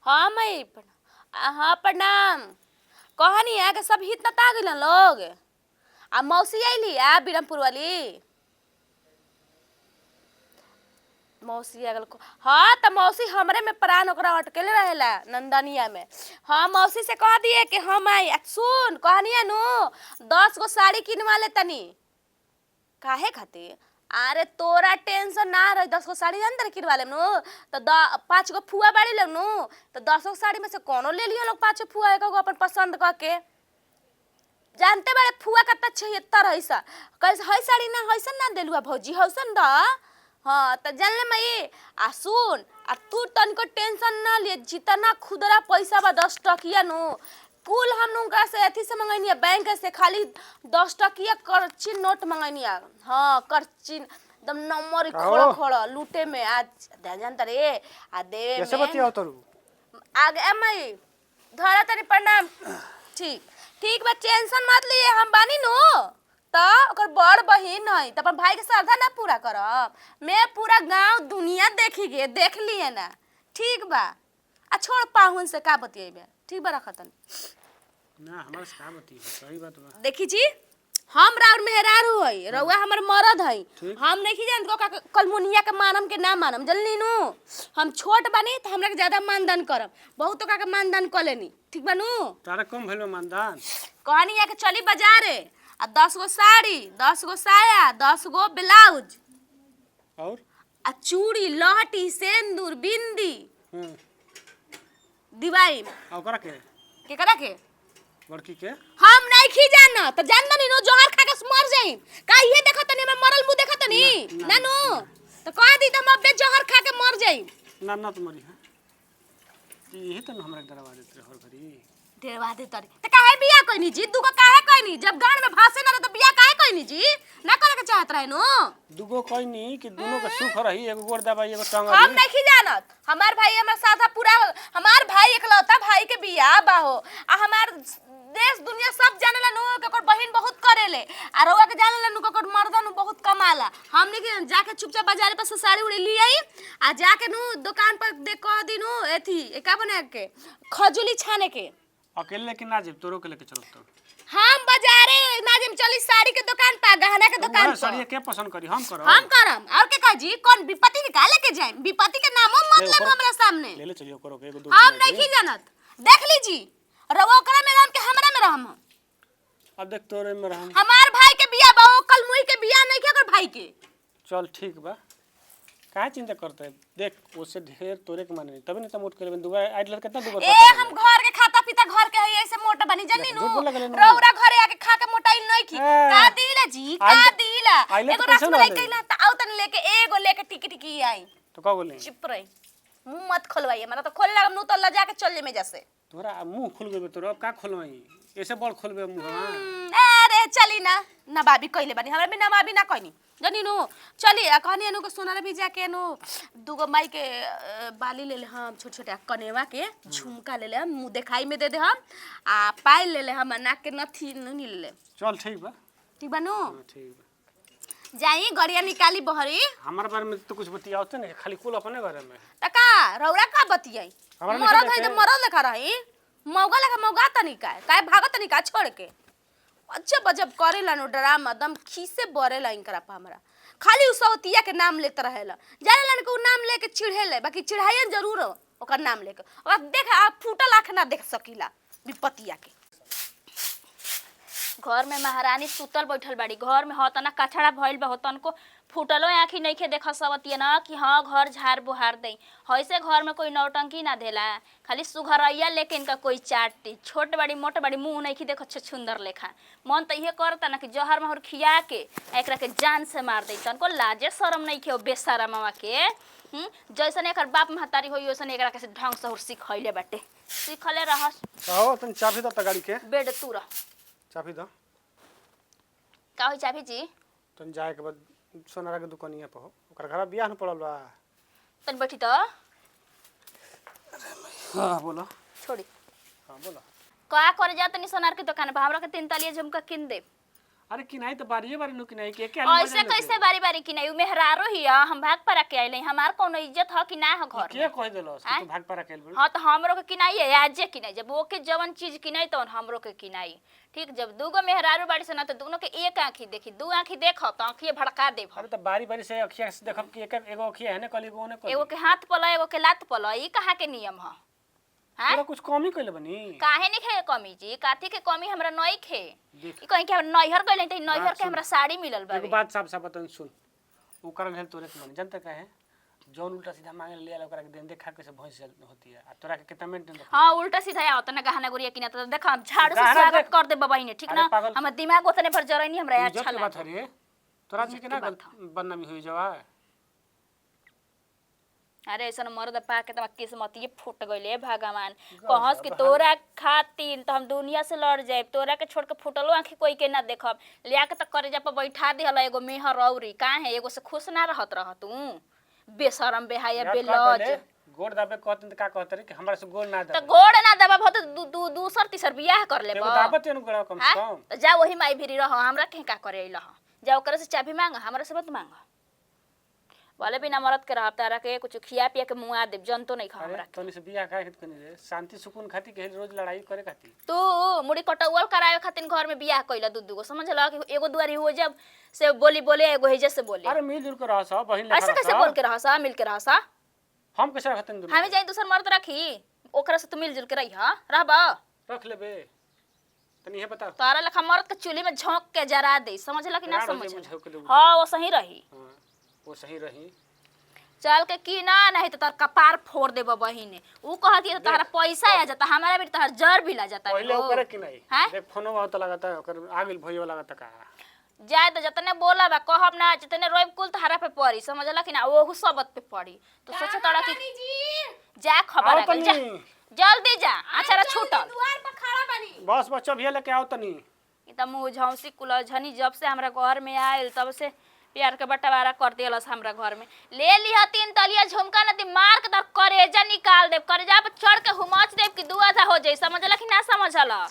हाँ माई, हाँ प्रणाम। कहनी है कि सब हित नता गइलन लोग आ मौसी आइली आ बिरमपुर वाली मौसी आ गल। हाँ त मौसी हमरे में प्राण ओकरा अटकेले रहेला नंदनिया में। हाँ मौसी से कह दिए कि हम आई। आ सुन कहनी है नु 10 गो साड़ी किनवा ले तनी। काहे खातिर? अरे तोरा टेंशन ना रही, 10 गो साड़ी अंदर किनवा लेम नु त 5 गो फुआ बाड़ी लेम नु त 10 गो साड़ी में से कोनो ले लियो लोग, 5 गो फुआ एक गो अपन पसंद क के। जानते बाड़े फुआ कतना छिहत्तर है सा, कैसे है साड़ी ना हैसन ना देलुआ भौजी हौसन द। हाँ त जान ले मई। आ सुन आ तू तनिको टेंशन ना लिए, जितना खुदरा पैसा बा 10 टकिया नु कुल हम उनका से अथी से मंगैनी बैंक से, खाली 10 टकिया करची नोट मंगैनी। हाँ करची एकदम नंबर खोड़ का हो? खोड़ लूटे में आज ध्यान जानता रे आ देवे कैसे में बतियाओ तरू? आगे ए माई धरा तनी प्रणाम। ठीक ठीक बा, टेंशन मत लिए, हम बानी नु त ओकर बड़ बहिन है त अपन भाई के श्रद्धा ना पूरा करब। मैं पूरा गांव दुनिया देखी गे देख लिए ना। ठीक बा, आ छोड़ पाहुन से का बतियेबे। ठीक बा, रख तनी। ना हमारे से का बतिया, सही बात बा। देखी जी, हम राउर मेहरारू है, रउआ हमर मरद है। ठीक। हम नहीं जानत को कलमुनिया के मानम के ना मानम जल्दी नु। हम छोट बानी त हमरा के ज्यादा मानदान करब, बहुत का के मानदान क लेनी। ठीक बा नु? तारा कम भइल बा मानदान। कहनी या के चली बाजारे आ 10 गो साड़ी, 10 गो साया, 10 गो ब्लाउज और आ चूड़ी लहटी सेंदूर बिंदी दिवाई। आ ओकरा के? केकरा के? बड़की के। हम नहीं खी जाना त जान नी नो जोहर खा के मर जाई का। इहे देखत तनी हमर मरल मुंह देखत तनी ना नु त कह दी त हम अबे जहर खा के मर जाई। ना ना तो मरी है यही तो हमरा के डरवा देत रहे हर घड़ी। डेरवा दे तरी त काहे बियाह कइनी जी? दुगो काहे कइनी? जब गांड में भासे ना रहे त बियाह काहे कइनी जी? ना करे के चाहत रहे नु। दुगो कहनी कि दोनों के सुख रही, एगो गोड़ दबाई एगो हम टांगरी। नहीं जानत, हमार भाई हमार साथा पूरा, हमार भाई एकलौता भाई के बियाह बाहो आ हमार देश दुनिया सब जानेला नु कि ओकर बहिन बहुत करेले आ रउआ के जानेला नु कि ओकर मर्दा नु बहुत कमाला। हमने के जाके चुपचाप बाजार पर से साड़ी उड़ी ली आई आ जाके नु दुकान पर दे कह दी नु एथी एका बना के खजुली छाने के। अकेले लेके ना जेब, तोरो के लेके चलब तो। हम बाजारे ना जेम, चली साड़ी के दुकान पर, गहना के दुकान पर। साड़ी के पसंद करी हम करब। हम करम और के का जी? कौन विपत्ति के का लेके जाए? विपत्ति के नामो मत ले लेब हमरा सामने। ले ले चलियो करो के एगो दो हम तीन नहीं जानत। देख लीजी रवा ओकरा में रहम के हमरा में रहम। अब देख तोरे में रहम। हमार भाई के बियाह बा, ओ कल मुई के बियाह नहीं के ओकर भाई के। चल ठीक बा, काहे चिंता करते है? देख उससे ढेर तोरे के माने तभी नहीं तो मोट कर दुबई आइल कितना दुबर। ए हम घर के खाता पीता घर के है ऐसे मोटा बनी जनी नु। झूठ बोले गेलै नु। रौरा घरे आके खा के मोटाई नहीं की। ए, का दिला जी का दिला? आइले एगो तो कैसे रसमलाई ना आइले? कइला त आउ तन लेके एगो लेके टिकी टिकी आई। तो का बोले? चुप रही, मुंह मत खोलवाइए हमरा तो खोले लागम नु तो लजा के चल जे में जैसे। तोरा अब मुंह खुल गइल बा, तोरा अब का खोलवाई? ऐसे बड़ खोलबे मुंह? हां। अरे चली ना नवाबी कइले बानी, हमरा भी नवाबी ना कहनी जनी नु। चली आ कहनी नु के सोनार भी जाके नु दुगो माई के बाली ले ले हम, छोट छोटे कनेवा के झुमका ले ले हम, मुंह देखाई में दे दे हम आ पायल ले ले हम आ नाक के नथी नुनी ले ले। चल ठीक बा। ठीक बा नु? हां ठीक बा। जाई गड़िया निकाली बहरी। हमारे बारे में तो कुछ बतियावते नहीं, खाली कुल अपने बारे में। त का रौरा का बतियाई? हमरा नहीं मरद है जाके। त मरद लेखा रही, मौगा लेखा मौगा तनी का काहे भागत तनी का छोड़ के। अच्छा बजब करेला नु ड्रामा दम खीसे बरेला इनकरा पा। हमरा खाली उ सवतिया के नाम लेत रहेला, जानेला न कि उ नाम लेके चिढ़ेले, बाकी चिढ़ायन जरूर हो ओकर नाम लेके। ओकरा देख आ फूटल आँख ना देख सकीला विपतिया के। घर में महारानी सुतल बैठल बाड़ी, घर में हतना कचड़ा भइल बा, तनको फूटलो आँखी नइखे देख सवतिया ना कि हाँ घर झाड़ बुहार दई। हइसे घर में कोई नौटंकी ना देला, खाली सुघरैया लेके इनका कोई चाटी। छोट बाड़ी मोट बाड़ी मुंह नइखे देख छुंदर लेखा। मन त इहे करता ना कि जहर महर खिया के आ एकरा के जान से मार दई। तनको लाजे शरम नइखे ओ बेशरमवा के। जैसन एकर बाप महतारी होई वैसन एकरा के ढंग से सिखैले बाटे, सिखले रहस। कहो तन चाबी द त गाड़ी के। बेड तू रह। चाबी द। का होई चाबी जी? तन जाए के बाद सोनारा के दुकानिया पर हो, ओकर घर बियाह न पड़ल बा। तन बैठी त। हां बोलो। छोड़ी। हां बोलो। का करे जा तनी सोनार के दुकान पर? हमरा के 3 तलिया झुमका किन दे। अरे किनाई तो बारिए बारी नु किनाई के के आली ऐसे मजा कैसे बारी बारी किनाई? उ मेहरारो ही ह, हम भाग पर के आइले, हमार कोनो इज्जत ह कि ना ह घर के में? कह देलस कि आँय? तू भाग पर अकेल बोल। हाँ तो हमरो के किनाई है, आजे किनाई। जब ओके जवन चीज किनाई तवन हमरो के किनाई, ठीक? जब दूगो मेहरारू बाड़ी से ना तो दोनों के एक आंखी देखी, दू आंखी देखब तो आंखिए भड़का देब हम। अरे तो बारी बारी से अखिया से देखब कि एक एगो अखिया है ने कली एगो ने कली। एगो के हाथ पला एगो के लात पला, ई कहाँ के नियम ह? हाँ तोरा कुछ कमी कइले बनी? काहे नहीं खे कमी जी? काथी के कमी हमरा नहीं खे। देख ई कहीं के हम नैहर गइल त नैहर बात के सुन। हमरा साड़ी मिलल एगो बावे। बात साफ साफ बतन सुन, ओकरा लेल तोरे के माने जानता काहे जौन उल्टा सीधा मांगे ले आला ओकरा के देन देखा के से भैंस होती है आ तोरा के कितना मेंटेन रखल। हाँ उल्टा सीधा आवत ना गहना गुड़िया किना त देख हम झाड़ू से गहना स्वागत देख। कर दे बाबा ने, ठीक अरे ना? पागल। हमर दिमाग उतने भर जरई नहीं हमरा इज्जत अच्छा के बात लागे। है रे, तोरा आदमी के ना के बात बदनामी हुई जवा। अरे ऐसन मर्द पा के त किस्मतिए फूट गइले भगवान। कहस कि तोरा खातिर त हम दुनिया से लड़ जाए, तोरा के छोड़ के फूटलो आंखी कोई के ना देखब। लिया के त करेजा पर बैठा दिहल एगो मेहर औरी, काहे एगो से खुश ना रहत रह तू? बेशरम बेहाया याद कर बेलज। पहले, गोड़ दाबे कहत त का कहत रे कि हमरा से गोड़ ना त दाबे। गोड़ ना दबा भत दू दू दूसर तीसर बियाह कर लेब। एगो दाबत एनु गोड़ा कम से हाँ? कम। त जा वही माई भिरी रह, हमरा के का करे अइल ह? जा ओकरे से चाबी मांग, हमरा से मत मांग। भले बिना मरद के रहब, तारा के कुछ खिया पिया के मुआ देब, जनतो नहीं खा अरे हमरा के। तनी से बियाह काहे खातिर कनी रे? शांति सुकून खातिर के रोज लड़ाई करे खातिर? तू मुड़ी कटौवल करावे खातिर घर में बियाह कइला दू दूगो, समझ ल कि एगो दुआरी हो जब से बोली बोले एगो हेजे से बोले। अरे मिलजुल के रह सब बहिन लेखा ऐसे रह कैसे सब। बोल के रहसा, मिल के रहसा? हम कैसे रखतन दुनू? हमें जाई दूसर मर्द रखी, ओकरा से तू मिलजुल के रही हा रहबा? रख लेबे तनी हे बता। तारा लेखा मर्द के चूल्ही में झोंक के जरा दे, समझ ल कि ना? राड़ हो जाई समझ मुझे के लोग। हाँ वो सही रही। हां वो सही रही। चल के की ना, नहीं तो तार कपार फोड़ देबो बहिन। ऊ कहती है तो तारा पैसा आ जाता, हमारा भी तोहर जर भी ला जाता। पहले हो। ओकरे कि नहीं? हैं? देख फोनो बहुत लगाता है ओकर आ गेल भइयो लगाता का। जाए तो जतने बोला बा कहब ना, जितने रोइब कुल तोहरा पे पड़ी, समझला कि ना? ओहू सबत पे पड़ी। तो सोचे तोरा कि जी जा खबर आओ आ गइल, जा तनी। जल्दी जा, अचारा छूटल। दुआर पर खड़ा बानी। बस बच्चा भैया लेके आओ तनी। ई त मुँह झौसी कुलझनी जब से हमरा घर में आयल तब से प्यार के बंटवारा कर दियलस हमरा घर में। ले लिह तीन तलिया झुमका नदी मार के तोर करेजा निकाल देब, करेजा पर चढ़ के हुमच देब कि दू आधा हो जाई, समझला कि ना समझला?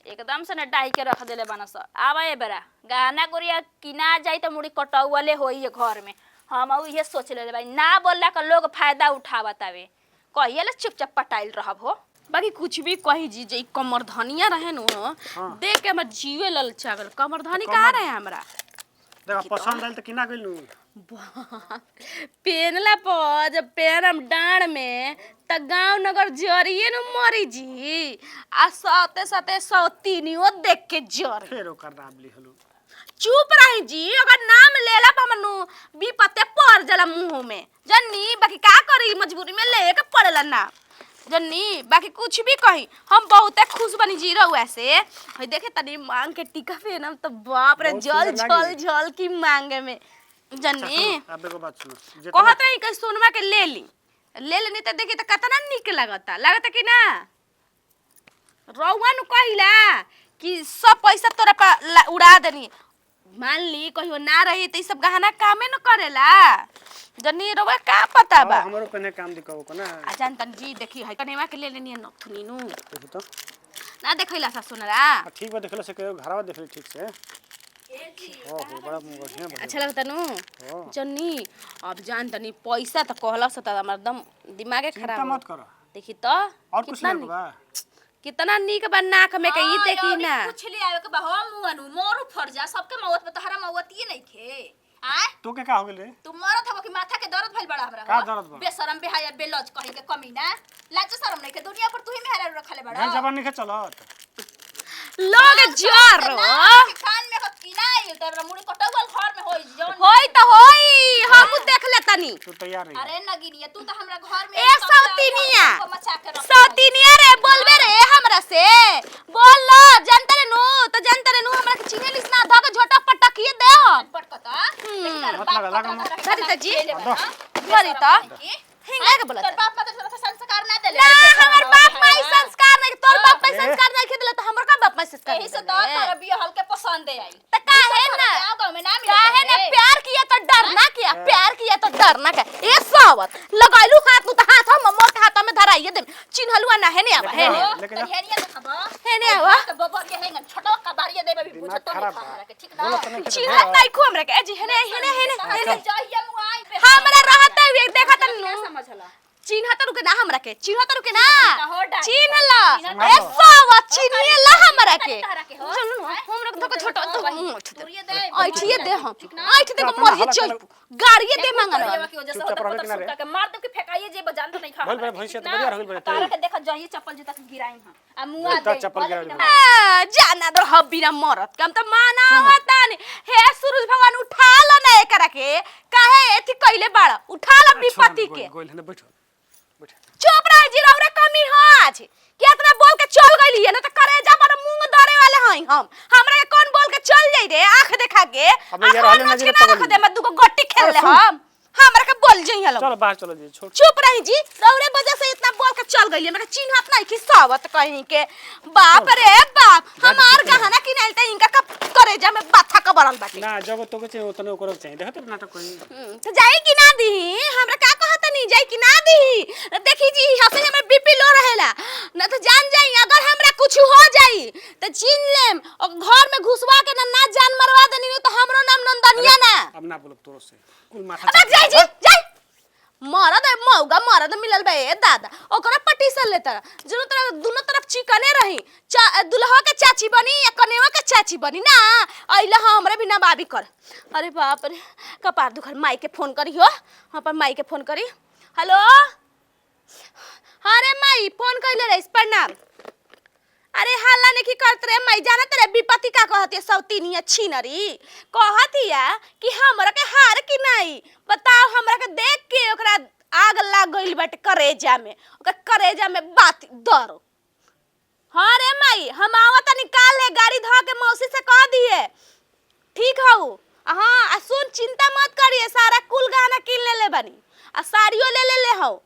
एकदम से न डाही के रख देले बनस। आवा ए बेरा गहना गुड़िया किना जाई त मुड़ी कटौवले होई ये घर में। हम उ इहे सोच लेले बानी, ना बोलला के लोग फायदा उठावत आवे, कहिए ले चुपचाप पटाइल रहब हो। बाकी कुछ भी कही जी, जे कमर धनिया रहे नु हाँ। देख के हमर जीवे ललचा गेल। कमर धनी कहाँ रहे हमरा? देखा पसंद आइल त किना गइल नु। पेनला पर जब पेनम डाँड़ में त गांव नगर जरिए नु मरी जी, आ सते सते सौतीनियो देख के जर। फेर ओकर नाम लिहलु। चुप रही जी, अगर नाम लेला पर हमर नु विपत्ते पड़ जाला मुंह में जन्नी। बाकी का करी, मजबूरी में ले के पड़ेला ना जन्नी। बाकी कुछ भी कही हम बहुते खुश बनी जी रहुआ से। हई देखे तनी मांग के टीका पहनम त बाप रे बहुत जल सुंदर जल लागी। जल की मांगे में जन्नी। अब एगो बात सुनो, जितना कहत रही कि सोनमा के ले ली, ले लेनी त देखी त कतना निक लागता, लागता कि ना? रउआ नु कहिला कि सब पैसा तोरा पर उड़ा देनी, मान ली कहियो ना रही त ई सब गहना कामे न करेला जनी। रउआ का पता बा? हाँ, हमरो कने काम दिखाओ को ना। आ जान तन जी देखी है कनेवा के ले लेनी है नथुनी नु। देखो तो ना देखैला सा सोनरा। आ, ठीक बा देखले से कहियो घरवा देखले ठीक से। ओ हो बड़ा बढ़िया बढ़िया। अच्छा लगता नु हाँ। जनी? अब जान तनी पैसा त कहला से त हमर एकदम दिमागे चिंता खराब हो। मत करो। देखी त और कुछ कितना लेबे निक बा? कितना निक बा नाक में के ई देखी ना। कुछ ले आवे के बा हो मुअनु मोरू फर जा सबके मौत में तोहरा मौतिए नहीं खे आय। तोके का हो गेल रे? तू मरत हव कि माथा के दर्द भइल बड़ा हमरा का हो? दर्द बा? बेशरम बेहाया बेलज कहि के कमीना, लाज शरम नहीं के दुनिया पर तू ही मेहरा रखले बड़ा। घर जबान नहीं चलत। लोग जर ना, के कान में हो कि ना आइल त हमरा मुड़ी कटौवल घर में होई जौन होई त होई, हमू देख लेतनी। तू तैयार रही। अरे नगिनिया तू त हमरा घर में ए सौतिनिया, को मचा के रख। सौतिनिया रे, बोलबे रे हमरा से? बोल ल जनता रे नु त जनता रे नु हमरा के चिन्हलिस ना धक झोटा पटकिए दे हम। पटकता देखी तार मत बाप लगा, लगा कतना मत। रहे धरी त जी। खेले बा, हाँ? धरी त। बेशरम कहीं के। हिंगा के बोलत। तोर बाप माता तोरा संस्कार ना देले। ना हमर बाप माई संस्कार नहीं, तोर बाप माई ए। संस्कार नहीं खेदले त हमर का बाप माई संस्कार यही से नहीं तो देले। तारा बियाह के पसंद आई। त काहे ना गाँव गाँव में ना मिलत काहे ना रहे। प्यार किया तो डरना किया, प्यार किया तो डरना क्या। ए सावत लगाइलू हाथ नु त हाथ हम मोर के हाथ में धराई। धराइए दे चिन्हलुआ ना है ने आवा है ने लेकिन जा। हेनिया देखबा हे ने आवा त बबर के हेंगन छोटो कबारिया देबे भी दिमाग बुझतो नहीं खराब खा बा। हमरा के ठीक ना बोलो तने के चिन्हत नहीं खू हमरा के ए जी हेने हेने हेने हेने चाहिए मुआई पे हमरा रहते हुए देखत ना नु समझला चिन्हत रुके ना हमरा के चिन्हत रुके ना हो डाल। चिन्ह ला चिन्हत ए सावा चिन्ह ला हमरा के तारा के हो। चल नु हमरा के धोके छोटा तो मुंह तुरिये दे ऐठिए दे हम ठीक ना? ऐठ दे अपना मरिए हला चल चल। गाड़िए दे मांगन करिएवा की वजह से चुपचाप होता रहे पतर किनारे। सुता के मार दे के फेंकाइए जे बजान तो नहीं खा भइल बा भैंसिया त बढ़िया रह गइल बा तारा के देखत जाइए चप्पल जूता के गिराई हम आ मुआ जूता दे चप्पल भले गिराइल कि बा। ना आ, जाना रह बिना मरत कम त माना होता ने हे सूरज भगवान उठा ल ना एकरा के काहे एथी कइले बाड़ उठा ल विपत्ति के गोल हेने बैठो बैठो। चुप रह जी रौरे कमी हो आज केतना बोल के चल गइली है ना त करेजा पर मूंग दरे वाले हई हम। हमरा के कौन बोल के चल जाई रे आंख देखा के? अबे यार, हाले आँख नजरे नोच के ना रख पगली। दे मैं दुगो गट्टी खेल ले अरे सुन। हम। हमरा के बोल जाई हलो। चलो बाहर चलो जी छोड़। चुप रही जी, रौरे वजह से इतना बोल के चल गइली। हमरा के चिन्हत नहीं कि सावत कहीं के। बाप रे बाप, हमार गहना किनाइल त इनका का करेजा में बाथा का बरल बाटे। ना जब तोके चाहिए उतने ओकरो के चाहिए, देखत नाटक कोई। तो जाई कि ना दीही? हमरा का कहत नहीं जाई कि ना दीही? देखी जी हसे हमर बीपी लो रहेला ना तो जान जाई। अगर हमरा कुछ हो जाई तो छीन लेम और घर में घुसवा के ना ना जान मरवा देनी तो हमरो नाम नंदनिया ना। अब ना बोलब तोरो से कुल माथा। अब जाई जी जाई। मरद है, मौगा मरद मिलल बा ए दादा, ओकरा पटीसन लेता दुनो तरफ, दुनो तरफ चिकने रही। दुल्हा के चाची बनी या कनेवा के चाची बनी ना अइला हमरे भी ना बाबी कर। अरे बाप रे कपार दुखर। माई के फोन करी हो, हम अपन माई के फोन करी। हेलो, अरे माई फोन कइले रहीस, प्रणाम। अरे हल्ला नहीं करत रे माई, जानत रे विपत्ति का कहती है सौतीनिया छिनरी कहतिया कि हमरा के हार कि नहीं बताओ। हमरा के देख के ओकरा आग लाग गइल बाटे करेजा में, ओकर करेजा में बात दर। हाँ रे माई हम आवत निकाल ले गाड़ी ध के मौसी से कह दिए ठीक हऊ। हाँ आ सुन चिंता मत करिए, सारा कुल गहना किन ले ले बानी आ साड़ियो ले ले ले हऊ,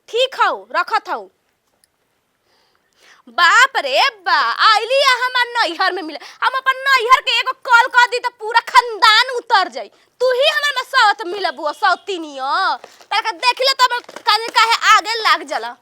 ठीक हऊ रखत हऊ। बाप रे बा आइली आ हमार नैहर में मिले। हम अपन नैहर के एगो कॉल कर दी त पूरा खानदान उतर जाई। तू ही हमर में सौत मिलबू सौतीनियो ताका देख ले त काहे काहे आगे लाग जाला।